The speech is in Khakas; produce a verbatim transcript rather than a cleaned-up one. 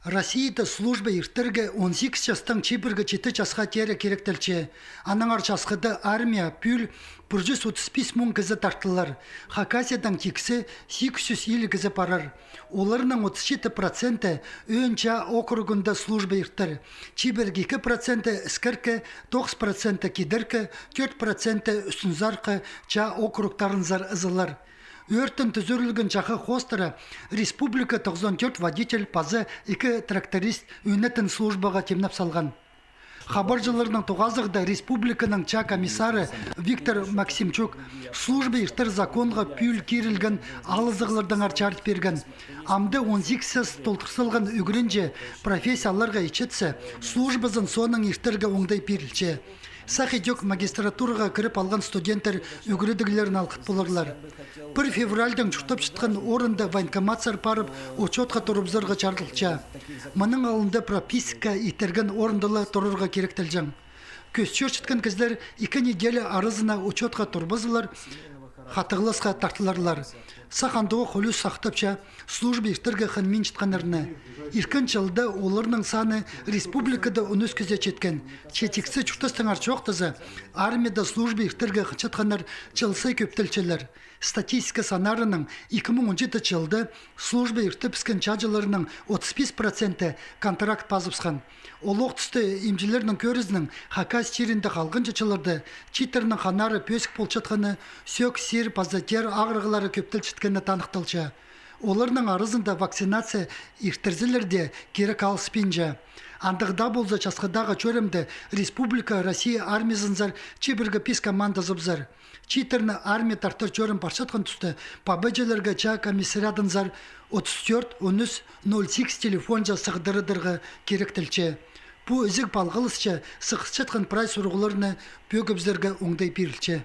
Россияда служба иртерге он сигіс частаң чибіргі читі часха теере киректелче. Аннаңар часхыда армияа пӱӱл пір чӱс отыс пис муң кізі тартылар. Хакасиядаң тиксі сигіс чӱс илиг кізі парар. Оларның отыс читі проценті Ӧӧн чаа округында служба иртер. Чибіргі ікі проценті іскерке, тоғыс проценті кидерке, тӧрт проценті Ӱстӱнзархы чаа округтарынзар ызылар. Ӧӧрттең тӱзірілген чахы хоостыра республика тоғызон тӧрт водитель паза ікі тракторист ӱнетін службаға тимнеп салған. Хабарҷыларның тоғазығда республиканың чаа комиссары Виктор Максимчук служба иртер законға пӱӱл кирілген алызығлардаңар чарыт пирген. Амды он сигіс час толдыр салған ӱгренҷі профессияларға итчетсе, службазын соонаң иртерге оңдай пирілче. Сах идӧк магистратураға кіріп алған студенттер ӱгредіглерін алғыт поларлар. Пір февральдаң чуртапчатхан орында военкоматсар парып, учётха турыбызарға чарыдылча. Мының алнында прописка иртерген орында ла турарға киректелҷең. Кӧс чӧрчеткен кізілер ікі неделя аразына учётха турбазалар, хатығласха тартыларлар. Сах андағох улус сахтапча служба иртерге хынминчеткеннерні. Ирткен чылда оларның саны республикада он ӱс кізее читкен. Че тиксі чуртастаңар чоохтаза, армияда служба иртерге хынчатханнар чыл сай кӧптелчелер. Статистика саннарынаң, ікі муң он читі чылда служба иртібіскен чааҷыларның отыс пис проценті контракт пазыбысхан. Олох туста имҷілернің кӧрізінең, Хакас чирінде халғанҷы чылларда чииттернің ханнары пӧзік полчатханы, сӧӧк, сир паза тер ағырығлары кӧптелчеткені таныхталча. Оларның аразында вакцинация иртірзелер дее кирек алыспинча. Андағ даа полза, часхыдағы чӧрімде республика Россия армиязынзар чибіргі пис командазыбызар. Чииттерні армияа тартар чӧрім парчатхан туста, пабаҷыларға чаа комиссариадынзар отыс тӧрт он ӱс ноль сигіс телефонҷа сығдырадарға киректелче. Пу ізіг палғалысча сығысчатхан прай сурығларны пӧгібізерге оңдай пирілче.